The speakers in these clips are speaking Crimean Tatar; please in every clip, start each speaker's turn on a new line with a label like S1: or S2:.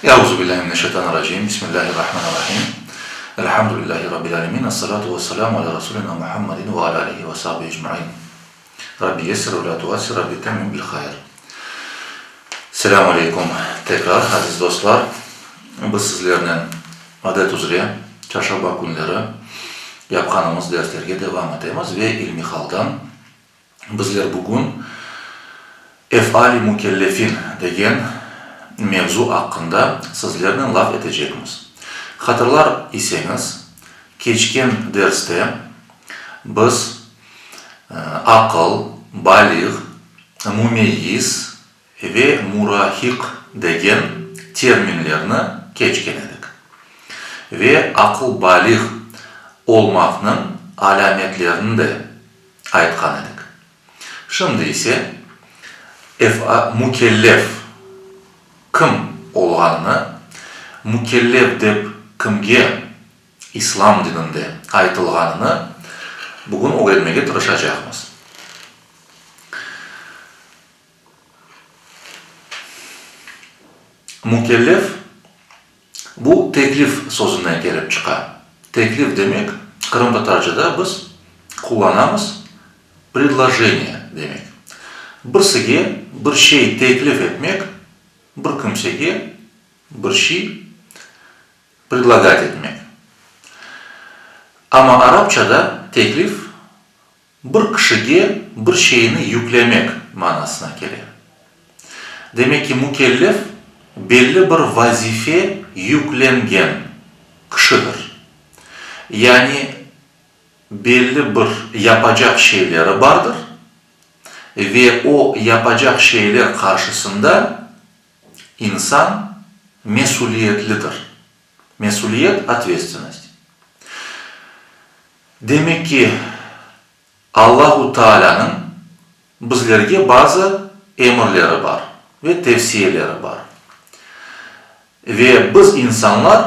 S1: Euzu billahi mineşşeytanirracim. Bismillahirrahmanirrahim. Elhamdülillahi rabbil alemin. Esselatu vesselâmu alâ rasulina Muhammedin ve alâ alihi ve sahbihi ecmaîn. Rabbi yessir ve lâ tuassir, Rabbi temmim bil hayr. Selâmu aleykum tekrar, aziz dostlar. Biz sizlernen adet üzre çarşamba künleri yapqanımız derslerge devam etemiz ve ilmihaldan Bizler bugün Ef'al-i mükellefin degen mevzu aqqında sizlernen laf etecekmiz. Hatırlar iseñiz, keçken derste biz aqıl, baliğ, mümeyyiz ve murahiq degen terminlerni keçken edik ve aqıl-baliğ olmaqnıñ alâmetlerini de aytqan edik. Şimdi ise FA mükellef kim olğanını, mükellef dep kimge İslam dininde aytılğanını bugün ögrenmege tırışacaqmız. Mükellef, bu teklif sözünden kelip çıqa. Teklif demek, qırımtatarcada biz qullanamız, predlojeniye demek. Birsige bir şey teklif etmek, bir kimsege bir şey predlagat etmek. Amma arapçada teklif Bir kişige bir şeyni yüklemek manasına kele. Demek ki, mükellef, belli bir vazife yüklengen kişidir. Yani belli bir yapacaq şeyleri bardır ve o yapacaq şeyler qarşısında insan mesüliyetlidir. Mesüliyet, otvetstvennost. Demek ki, Allahu Taalânıñ bizlerge bazı emirleri bar ve tevsiyeleri bar. Ve biz, insanlar,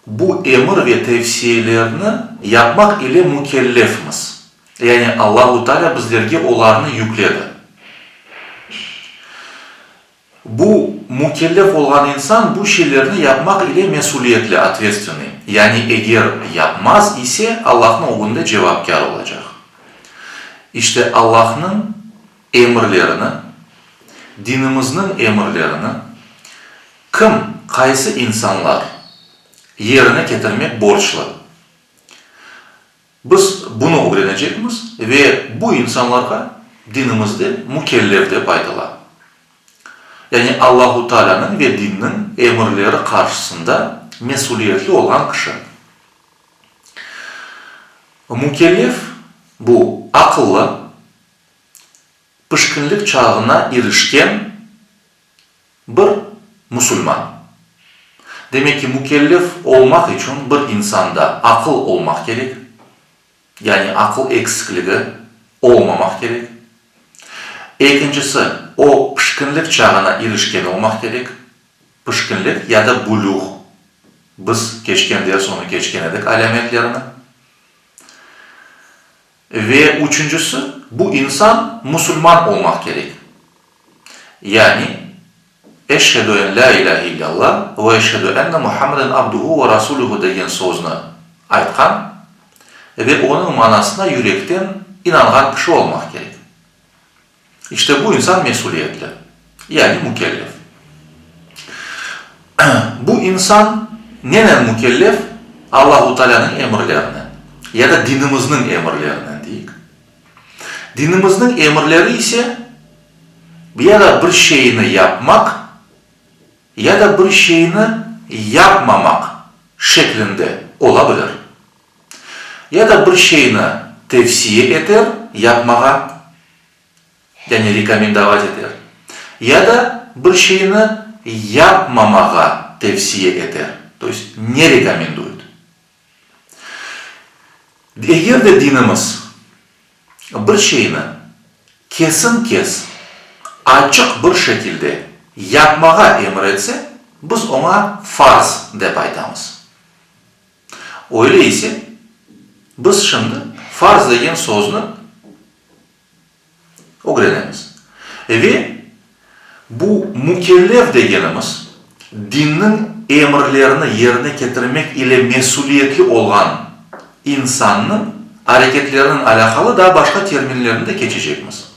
S1: bu emir ve tevsiyelerni yapmaq ile mükellefmiz. Yani Allahu Taalâ bizlerge olarnı yükledi. Bu, mükellef olğan insan bu şeylerni yapmaq ile mesüliyetli, otvetstvenıy, yani eger yapmaz ise, Allahnıñ ögünde cevapkâr olacaq. İşte, Allahnıñ emirlerini, dinimizniñ emirlerini kim, qaysı insanlar yerine ketirmek borclı? Biz bunı ögrenecekmiz ve bu insanlarğa dinimizde mükellef dep aytıla. Yani Allahu Taalânıñ ve dinniñ emirleri qarşısında mesüliyetli olğan kişi. Mükellef, bu aqıllı, pişkinlik çağına irişken Bir musulman. Demek ki, mükellef olmaq içün bir insanda aqıl olmaq kerek, yani aqıl eksikligi olmamaq kerek. Ekincisi, o pişkinlik çağına irişken olmaq kerek, pişkinlik ya da bülüğ, biz keçken ders onı keçken edik, alâmetlerini. Ve üçüncisi, bu insan musulman olmaq kerek. Yani, Eşhedü en lâ ilâhe illâllah ve eşhedü enne Muhammeden abduhu ve rasuluhu degen sözni aytqan ve onıñ manasına yürekten inanğan kişi olmaq kerek. İşte bu insan mesüliyetli, yani mükellef. Bu insan nenen mükellef? Allahu Taalânıñ emirlerinen ya da dinimizniñ emirlerinen deyik. Dinimizniñ emirleri ise ya da bir şeyni yapmaq, ya da bir şeyni yapmamaq şeklinde ola bilir. Ya da bir şeyni tevsiye eter yapmağa, yani rekomendovat eter, ya da bir şeyni yapmamağa tevsiye eter, to est ne rekomenduet. Eger de dinimiz bir şeyni kesin-kes, açıq bir şekilde yapmağa emir etse, biz oña farz dep aytamız. Öyle ise, biz şimdi farz degen sözni ögrenemiz. Ve bu mükellef degenimiz dinniñ. emirlerini yerine ketirmek ile mesüliyetli olğan insannıñ areketlerinen alâqalı daa başqa terminlerni de keçecekmiz.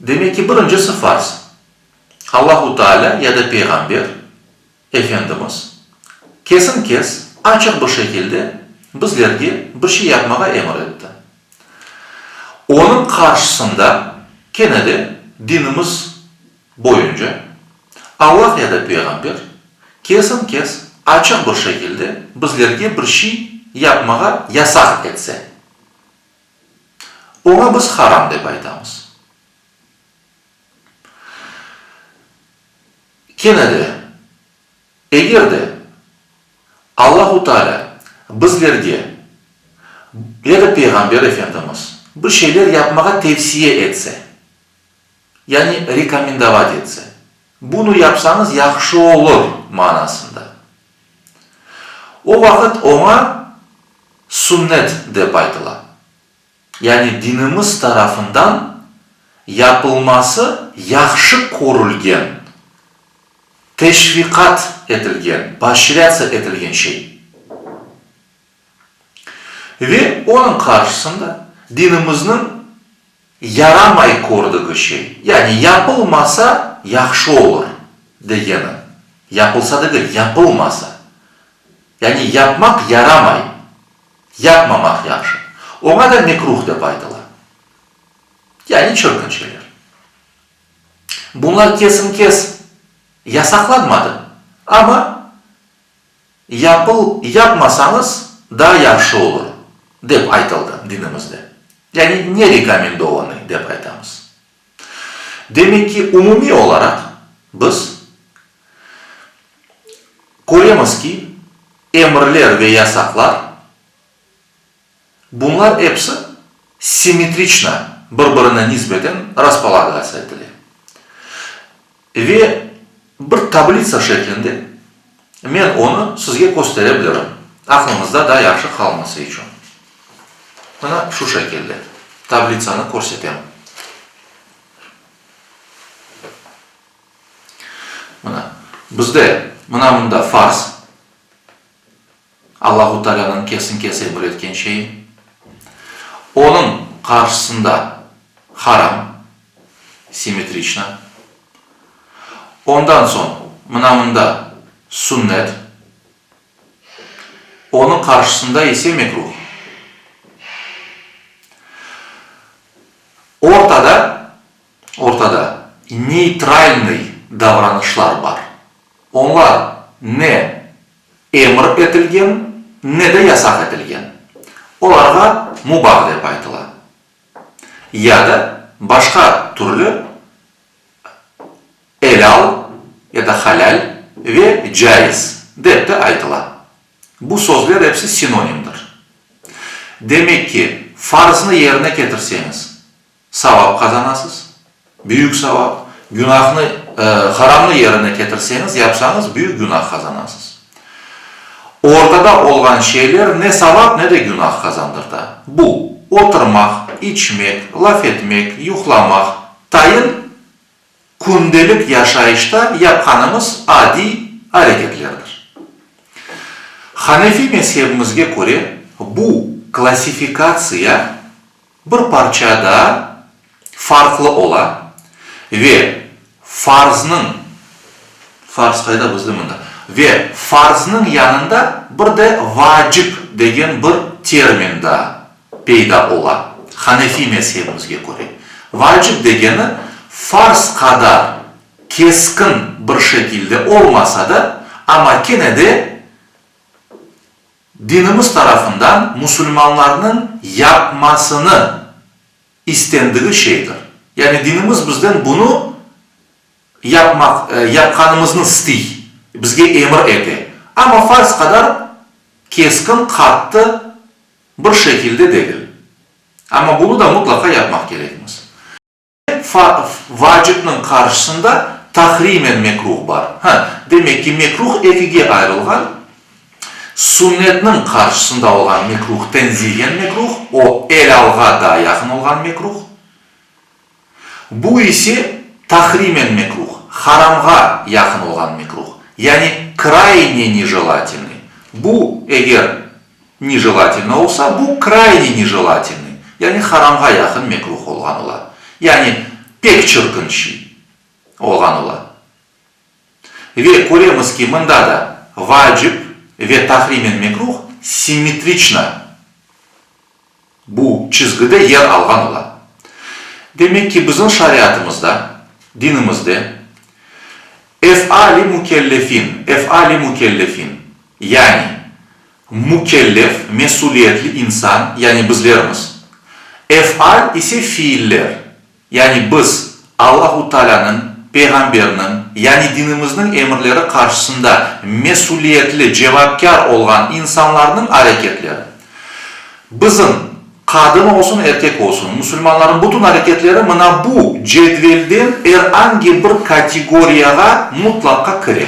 S1: Demek ki, birincisi farz. Allahu Teala ya da Peyğamber Efendimiz kesin-kes, açıq bir şekilde bizlerge bir şey yapmağa emir etti. Onıñ qarşısında kene de dinimiz boyunca Allah ya da Peyğamber kesin-kes, açıq bir şekilde bizlerge bir şey yapmağa yasaq etse, oña biz haram dep aytamız. Kene de, eger de Allahu Teala bizlerge ya da Peyğamber Efendimiz bir şeyler yapmağa tevsiye etse, yani rekomendovat etse, bunı yapsañız yahşı olur manasında, o vaqıt oña sünnet dep aytıla. Yani dinimiz tarafından yapılması yahşı körülgen, teşviqat etilgen, poşrâtsiya etilgen şey. Ve onıñ qarşısında dinimizniñ yaramay kördügi şey, yani yapılmasa yahşı olur degeni, yapılsa degil, yapılmasa, yani yapmaq yaramay, Yapmamaq yahşı. Oña da mekruh dep aytıla. Yani çirkin şeyler. Bunlar kesin-kes yasaqlanmadı, amma yapıl, yapmasañız daa yahşı olur, dep aytıldı dinimizde. Yani ne rekomendovanıy dep aytamız. Demek ki, umumiy olaraq biz köremiz ki, emirler ve yasaqlar, bunlar episi simmetriçno bir-birine nisbeten raspolagatsiya etile. Ve bir tablitsa şeklinde men onı sizge köstere bilirim, aqlıñızda daa yahşı qalması içün. Mına şu şekilde tablitsanı körsetem. Mına, bizde mına mında farz, Allahu Tealânıñ kesin-kes emir etken şeyi. Onıñ qarşısında haram, simmetriçno. Ondan soñ mına mında sünnet, onıñ qarşısında ise mekruh. Ortada, ortada neytralnıy davranışlar bar. Onlar ne emir etilgen, ne de yasaq etilgen. Olarğa mubah dep aytıla. Ya da başqa türlü elâl ya da halâl ve caiz dep de aytıla. Bu sözler episi sinonimdir. Demek ki, farznı yerine ketirseñiz, savap qazanasız, büyük savap, günahnı, haramnı yerine ketirseñiz, yapsañız, büyük günah qazanasız. Ortada olğan şeyler ne savap, ne de günah qazandırta. Bu, oturmaq, içmek, laf etmek, yuqlamaq, tayın kündelik yaşayışta yapqanımız adiy areketlerdir. Hanefi mezhebimizge köre, bu klassifikatsiya bir parça daa farqlı ola ve farznıñ, farz qayda bizde mında, ve farznıñ yanında bir de vacip degen bir termin daa peyda ola, hanefi mezhebimizge köre. Vacip degeni, farz qadar keskin bir şekilde olmasa da, amma kene de dinimiz tarafından musulmanlarnıñ yapmasını istendigi şeydir. Yani dinimiz bizden bunı yapmaq, yapqanımıznı istiy, bizge emir ete. Amma farz qadar keskin, qattı bir şekilde degil. Amma bunı da mutlaqa yapmaq kerekmiz. Vacipniñ qarşısında tahrimen mekruh bar. Ha, demek ki, mekruh ekige ayırılğan, sünnetniñ qarşısında olğan mekruh tenzihen mekruh, o, elâlğa daa yaqın olğan mekruh. Bu ise tahrimen mekruh, Haramğa yaqın olğan mekruh. Yani krayne nejelatelnıy. Bu, eger nejelatelnıy olsa, bu krayne nejelatelnıy, yani haramğa yaqın mekruh olğan ola. Yani pek çirkin şiy olğan ola. Ve köremiz ki, mında da vacip ve tahrimen mekruh simmetriçno bu çizgide yer alğan ola. Demek ki, bizim şariatımızda, dinimizde ef'ali mükellefin, ef'ali mükellefin, yani mükellef, mesüliyetli insan, yani bizlermiz, ef'al ise fiiller, Yani biz Allahu Taalânıñ, Peyğamberniñ, yani dinimizniñ emirleri qarşısında mesüliyetli, cevapkâr olğan insanlarnıñ areketleri. Bizim, qadın olsun, erkek olsun, musulmanlarnıñ bütün areketleri mına bu cedvelden er angi bir kategoriyağa mutlaqa kire.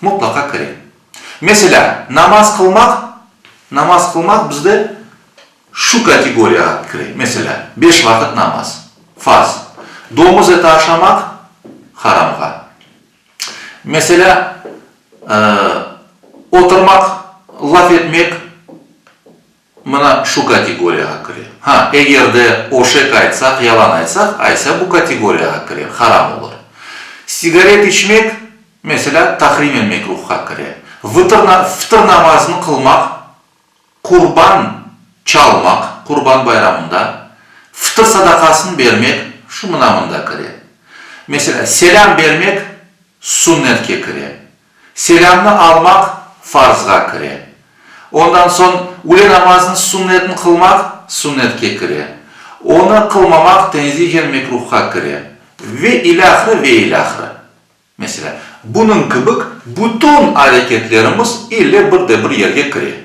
S1: Mutlaqa kire. Meselâ, namaz qılmaq, namaz qılmaq bizde Şu kategoriyağa kire, meselâ, beş vaqıt namaz, farz, domuz eti aşamaq, haramğa. Meselâ, oturmaq, laf etmek, mına şu kategoriyağa kire. Ha, eger de öşek aytsaq, yalan aytsaq, aysa bu kategoriyağa kirer, haram olur. Sigaret içmek, meselâ, tahrimen mekruhqa kire. Vıtır, fitr namazını qılmaq, Qurban çalmaq, Qurban bayramında fıtır sadaqasını bermek şu mına mında kire. Meselâ, selâm bermek sünnetke kire. Selâmnı almaq farzğa kire. Ondan soñ üle namazınıñ sünnetini qılmaq sünnetke kire. Onı qılmamaq tenzihen mekruhqa kire. Ve ilâhre, ve ilâhre. Meselâ, bunıñ kibik bütün areketlerimiz ille bir de bir yerge kire.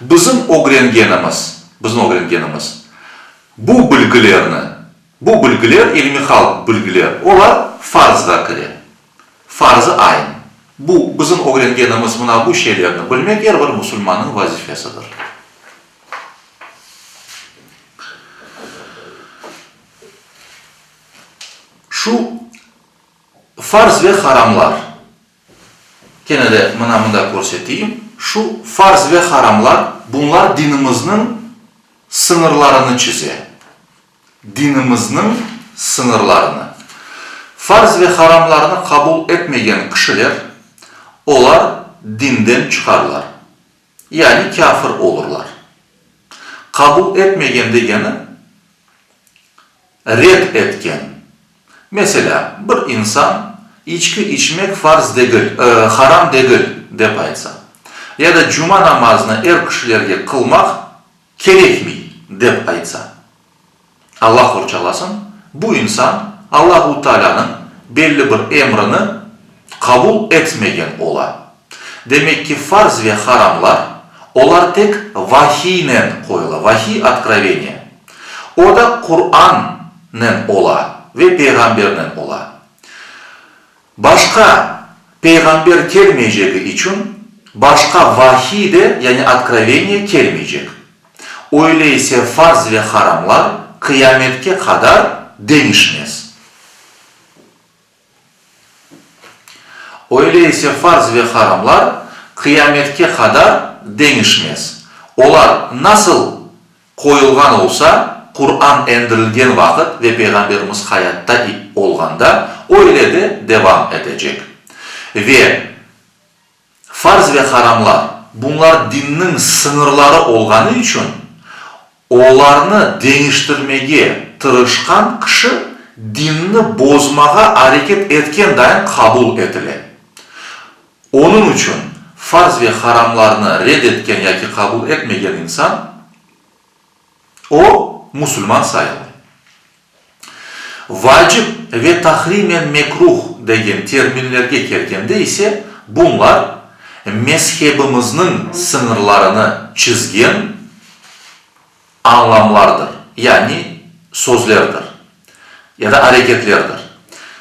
S1: Bizim ögrengenimiz, bizim ögrengenimiz bu bilgilerni, bu bilgiler, ilmihal bilgiler, olar farzğa kire. Farz-ı ayn. Bu, bizim ögrengenimiz mına bu şeylerni bilmek er bir musulmannıñ vazifesidir. Şu Farz ve haramlar. Kene de mına mında körseteyim, şu farz ve haramlar, bunlar dinimizniñ sıñırlarını çize. Dinimizniñ sıñırlarını. Farz ve haramlarnı qabul etmegen kişiler, olar dinden çıqarlar. Yani kâfir olurlar. Qabul etmegen degeni, red etken. Meselâ, bir insan içki içmek farz degil, haram degil, dep aytsa, ya da cuma namazını er kişilerge qılmaq kerekmey, dep aytsa, Allah qorçalasın, bu insan Allahu Taalânıñ belli bir emrini qabul etmegen ola. Demek ki, farz ve haramlar, olar tek vahiynen qoyula, vahiy, otkroveniye. O da Qurannen ola ve peyğambernen ola. Başqa peyğamber kelmeycegi içün, başqa vahiy de, yani otkroveniye kelmeycek. Öyle ise farz ve haramlar qıyametke qadar deñişmez. Öyle ise farz ve haramlar qıyametke qadar deñişmez. Olar nasıl qoyulğan olsa, Quran endirilgen vaqıt ve Peyğamberimiz hayatta olğanda, öyle de devam etecek. Ve Farz ve haramlar, bunlar dinniñ sıñırları olğanı içün, olarnı deñiştirmege tırışqan kişi dinni bozmağa areket etken dayın qabul etile. Onıñ içün farz ve haramlarnı red etken yaki qabul etmegen insan, o, musulman sayılmay. Vacip ve tahrimen mekruh degen terminlerge kelgende ise, bunlar mezhebimizniñ sıñırlarını çizgen añlamlardır, yani sözlerdir ya da areketlerdir.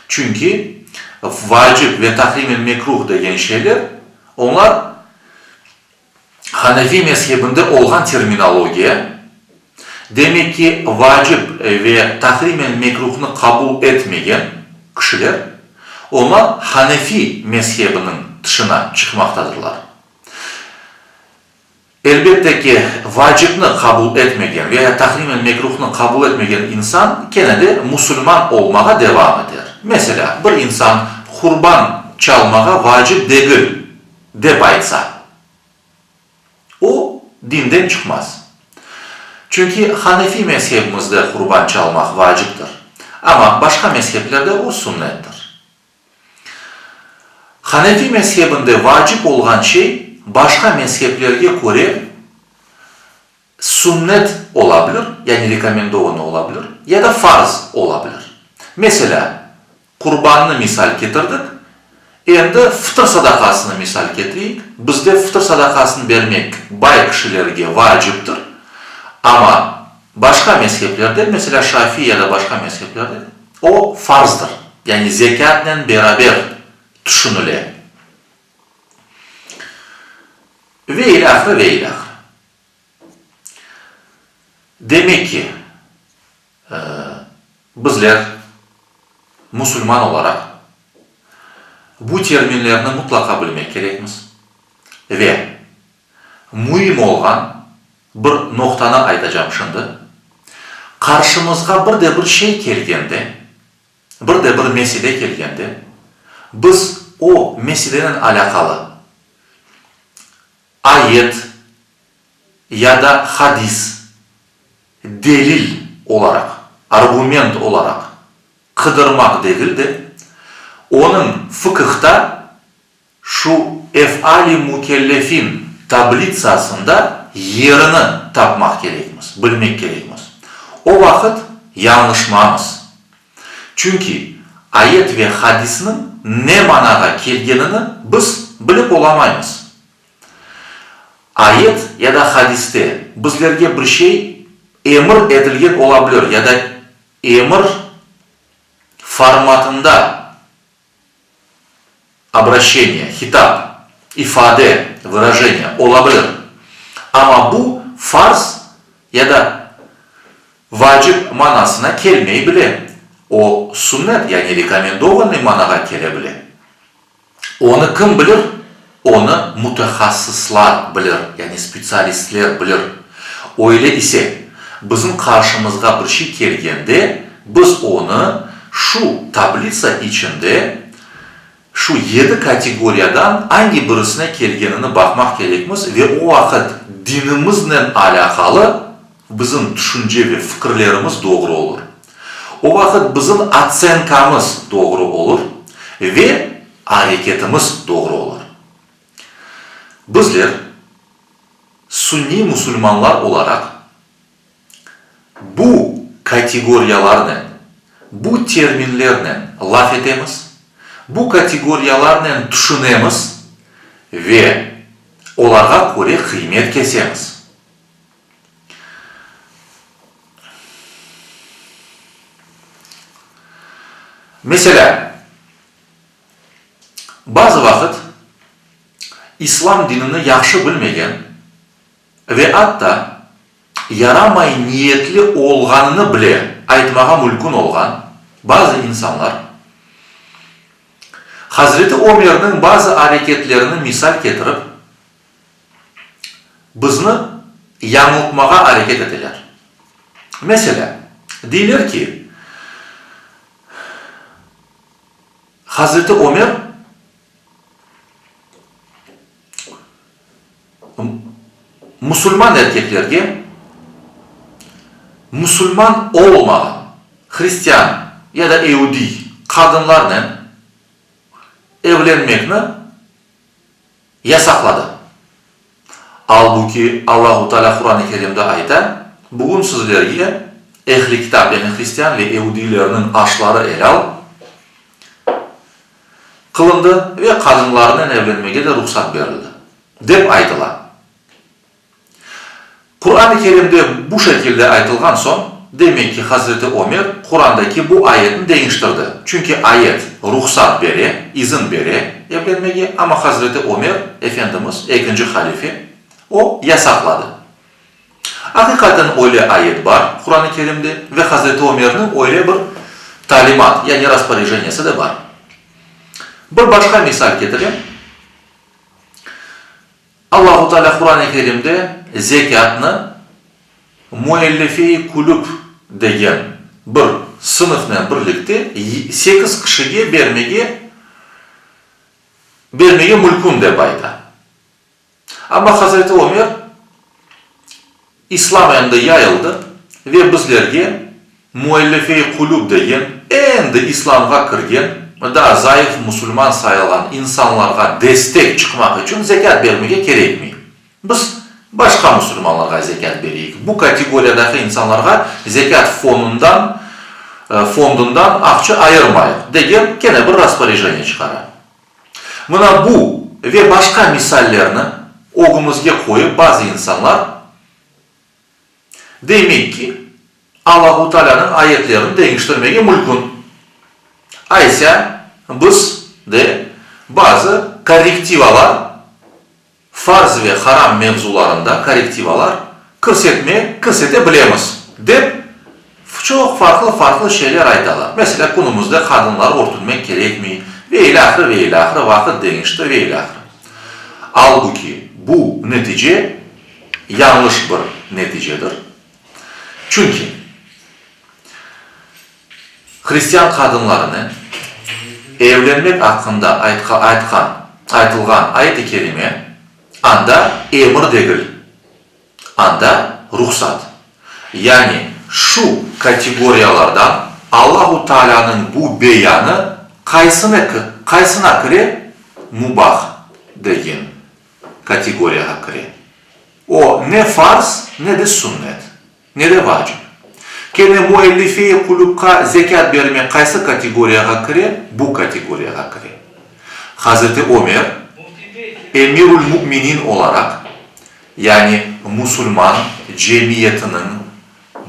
S1: Çünki vacip ve tahrimen mekruh degen şeyler, onlar Hanefi mezhebinde olğan terminologiya, demek ki, vacip ve tahrimen mekruhnı qabul etmegen kişiler, Onlar Hanefi mezhebiniñ tışına çıqmaqtadırlar. Elbette ki, vacipni qabul etmegen ve ya tahrimen mekruhnı qabul etmegen insan kene de musulman olmağa devam eter. Meselâ, bir insan qurban çalmağa vacip degil, dep aytsa, o, dinden çıqmaz. Çünki hanefi mezhebimizde qurban çalmaq vaciptir, amma başqa mezheplerde o sünnettir. Hanefi mezhebinde vacip olğan şey başqa mezheplerge köre sünnet ola bilir, yani rekomendovanno ola bilir, ya da farz ola bilir. Meselâ, qurbannı misal ketirdik, endi fıtır sadaqasını misal ketireyik, bizde fıtır sadaqasını bermek bay kişilerge vaciptir, amma başqa mezheplerde, meselâ, şafiy ya da başqa mezheplerde, O farzdır, yani zekâtnen beraber tüşünile. Ve ilâhre, ve ilâhre. Demek ki, bizler, musulman olaraq, bu terminlerni mutlaqa bilmek kerekmiz ve müim olğan bir noqtanı aytacam şimdi, qarşımızğa bir de bir şey kelgende, bir de bir mesele kelgende, biz o meselenen alâqalı ayet ya da hadis delil olaraq, argument olaraq qıdırmaq degil de, onıñ fıkıhta Şu Ef'al-i mükellefin tablitsasında yerini tapmaq kerekmiz, bilmek kerekmiz. O vaqıt yañlışmamız. Çünki ayet ve hadisniñ ne manağa kelgenini biz bilip olamaymız. Ayet ya da hadiste bizlerge bir şey emir etilgen ola bilir ya da emir formatında Obraşçeniye, hitap, ifade, vırajeniye, ola bilir. Amma bu farz ya da vacip manasına kelmey bile. O, sünnet, yani rekomendovannıy manağa kele bile. Onı kim bilir? Onı mütehassıslar bilir, yani spetsialistler bilir. Öyle ise, bizim qarşımızğa bir şey kelgende, biz onı şu tablitsa içinde şu yedi kategoriyadan angi birisine kelgenini baqmaq kerekmiz ve o vaqıt dinimiznen alâqalı bizim tüşünce ve fikirlerimiz doğru olur. O vaqıt bizim otsenkamız doğru olur ve areketimiz doğru olur. Bizler, sünniy musulmanlar olaraq, bu kategoriyalarnen, bu terminlernen laf etemiz, bu kategoriyalarnen tüşünemiz ve olarğa köre qıymet kesemiz. Meselâ, bazı vaqıt İslam dinini yahşı bilmegen ve atta yaramay niyetli olğanını bile aytmağa mülkün olğan bazı insanlar Hazreti Ömerniñ bazı areketlerini misal ketirip, bizni yañıltmağa areket eteler. Meselâ, deyler ki, Hazreti Ömer musulman erkeklerge musulman olmağan hristian ya da eudiy qadınlarnen evlenmekni yasaqladı. Albuki Allahu Teala Quran-ı Kerimde ayta, Bugün sizlerge Ehl-i Kitap, yani hristian ve eudiylerniñ aşları elâl qılındı ve qadınlarınen evlenmege de ruhsat berildi, dep aytıla. Quran-ı Kerimde bu şekilde aytılğan soñ, demek ki, Hazreti Ömer Qurandaki bu ayetni deñiştirdi. Çünki ayet ruhsat bere, izin bere evlenmege, amma Hazreti Ömer Efendimiz, ekinci halife, o, yasaqladı. Aqiqaten öyle ayet bar Quran-ı Kerimde ve Hazreti Ömerniñ öyle bir talimat, yani rasporejeniyesi de bar. Bir başqa misal ketirem. Allahu Teala Quran-ı Kerimde zekâtnı müellefe-i kulüp degen bir sınıfnen birlikte sekiz kişige bermege bermege mülkün dep ayta. Amma Hazreti Ömer İslam endi yayıldı ve bizlerge müellefe-i kulüp degen endi İslamğa kirgen, daa zayıf musulman sayılğan insanlarğa destek çıqmaq içün zekât bermege kerekmey. Biz başqa musulmanlarğa zekât bereyik. Bu kategoriyadaki insanlarğa zekât fonundan fondundan aqça ayırmayıq, degen kene bir rasporejeniye çıqara. Mına bu ve başqa misallerni ögümizge qoyıp bazı insanlar, Demek ki, Allahu Taalânıñ ayetlerini deñiştirmege mülkün. Aysa, biz de bazı korrektivalar, farz ve haram mevzularında korrektivalar kirsetme, kirsete bilemiz, dep çoq farqlı-farqlı şeyler aytalar. Meselâ, künümizde qadınlar örtünmek kerekmey ve ilâhre, ve ilâhre, vaqıt deñişti ve ilâhre. Albuki, bu netice yañlış bir neticedir. Çünki hristian qadınlarınen evlenmek aqqında aytqan, aytılğan ayet-i kerime anda emir degil, anda ruhsat. Yani şu kategoriyalardan Allahu Taalânıñ bu beyanı qaysına, qaysına kire? Mubah degen kategoriyağa kire. O, ne farz, ne de sünnet, ne de vacip. Kene müellifei kulüpqa zekât bermek qaysı kategoriyağa kire? Bu kategoriyağa kire. Hazreti Ömer, emirül müminin olaraq, yani musulman cemiyetiniñ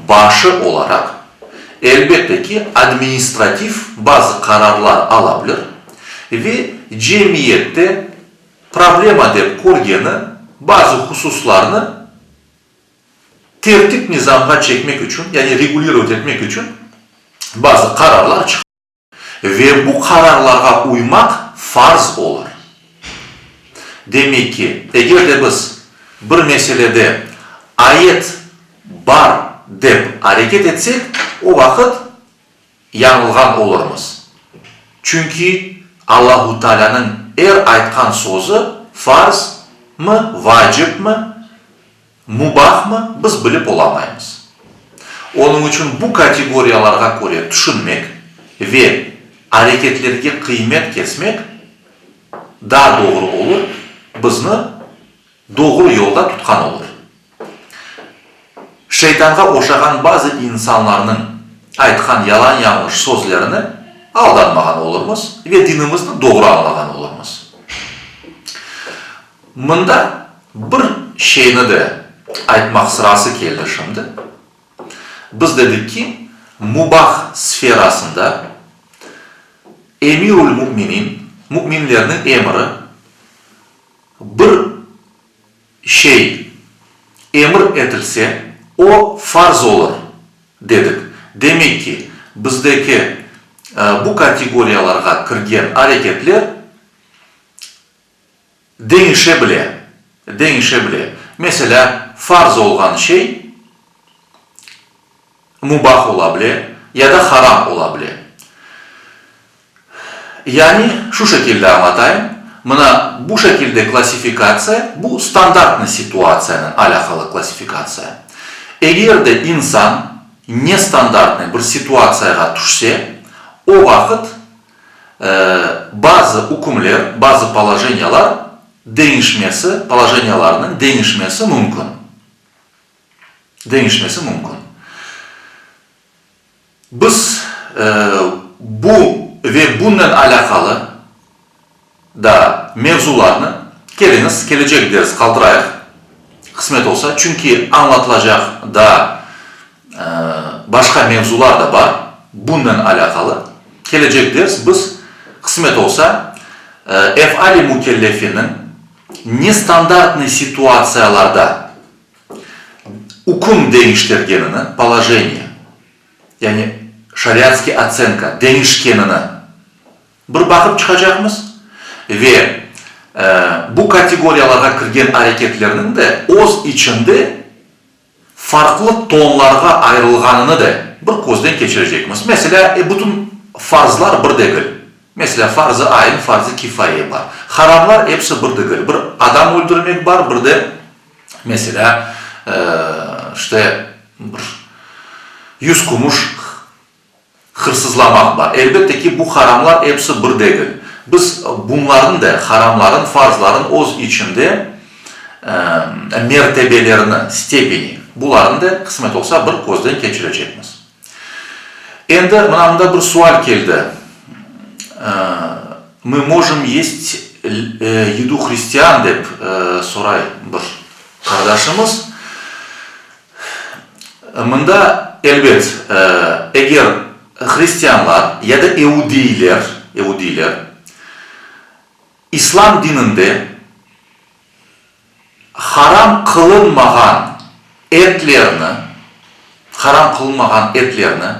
S1: başı olaraq, elbette ki, administrativ bazı qararlar ala bilir ve cemiyette problema dep körgeni bazı hususlarnı tertip-nizamğa çekmek içün, yani regulirovat etmek içün bazı qararlar çıqara. Ve bu qararlarğa uymaq farz olur. Demek ki, eger de biz bir meselede ayet bar dep areket etsek, o vaqıt yañılğan olurmız. Çünki Allahu Taalânıñ er aytqan sözü farz mı, vacip mi, mubah mı, biz bilip olamaymız. Onıñ içün bu kategoriyalarğa köre tüşünmek ve areketlerge qıymet kesmek daa doğru olur, bizni doğru yolda tutqan olur. Şeytanğa oşağan bazı insanlarnıñ aytqan yalan-yañlış sözlerine aldanmağan olurmız ve dinimizni doğru añlağan olurmız. Mında bir şeyni de aytmaq sırası keldi şimdi. Biz dedik ki, mubah sferasında emirül-müminin, müminlerniñ emiri, bir şey emir etilse, o farz olur, dedik. Demek ki, bizdeki bu kategoriyalarğa kirgen areketler deñişe bile, deñişe bile. Meselâ, farz olğan şey mubah ola bile ya da haram ola bile. Yani, şu şekilde añlatayım, mına bu şekilde klassifikatsiya, bu standartnıy situatsiyanen alâqalı klassifikatsiya. Eger de insan nestandartnıy bir situatsiyağa tüşse, o vaqıt bazı ükümler, bazı polojeniyalar deñişmesi, polojeniyalarnıñ deñişmesi mümkün. Deñişmesi mümkün. Biz bu ve bunnen alâqalı da mevzularnı, keliñiz, kelecek ders qaldırayıq, qısmet olsa, çünki añlatılacaq daa başqa mevzular da bar bunnen alâqalı. Kelecek ders biz, qısmet olsa, ef'al-i mükellefeniñ nestandartnıy situatsiyalarda üküm deñiştergenini, polojeniye, yani şariatskiy otsenka deñişkenini bir baqıp çıqacaqmız. Ve bu kategoriyalarğa kirgen areketlerniñ de öz içinde farqlı tonlarğa ayırılğanını da bir közden keçirecekmiz. Meselâ, bütün farzlar bir degil. Meselâ, farz-ı ayn, farz-ı kifaye bar. Haramlar episi bir degil. Bir adam öldürmek bar, bir de, meselâ, işte, bir yüz kümüş hırsızlamaq bar. Elbette ki, bu haramlar episi bir degil. Biz bunlarnı da, haramların, farzların öz içinde mertebelerini, stepeni, bularnı da, qısmet olsa, bir közden keçirecekmiz. Endi mına mında bir sual keldi, Mı mojım yest yedu hristian dep soray bir qardaşımız. Mında, elbet, eger hristianlar ya da eudiyler, eudiyler, İslam dininde haram qılınmağan etlerni, haram qılınmağan etlerni,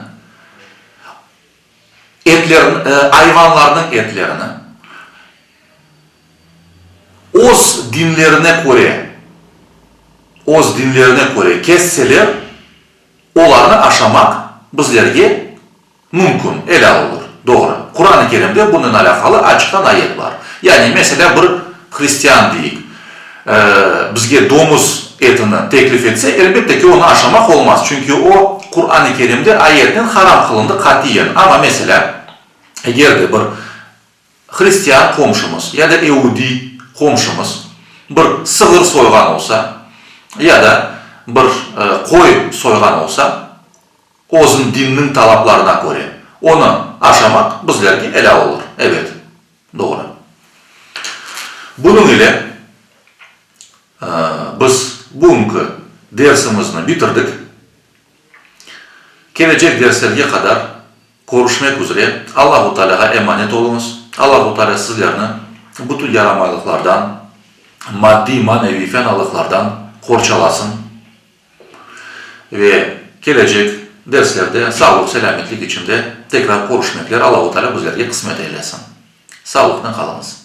S1: etlerin, ayvanlarnıñ etlerini öz dinlerine köre, öz dinlerine köre kesseler, olarnı aşamaq bizlerge mümkün, elâl olur. Doğru. Quran-ı Kerimde bunen alâqalı açıqtan ayet bar. Yani, meselâ, bir hristian deyik, bizge domuz etini teklif etse, elbette ki, onı aşamaq olmaz, çünki o, Quran-ı Kerimde ayetnen haram qılındı qatiyen. Amma, meselâ, eger de bir hristian qomşumız ya da eudiy qomşumız bir sığır soyğan olsa, ya da bir qoy soyğan olsa, Özüñ dinniñ talaplarına köre, onı aşamaq bizlerge elâl olur. Ebet, doğru. Bunıñ ile biz bugünki dersimizni bitirdik. Kelecek derslerge qadar körüşmek üzre Allahu Tealâğa emanet oluñız. Allahu Tealâ sizlerni bütün yaramaylıqlardan, maddiy, maneviy fenalıqlardan qorçalasın. Ve kelecek derslerde sağlıq-selâmetlik içinde tekrar körüşmekler Allahu Teala bizlerge qısmet eylesin. Sağlıqnen qalıñız.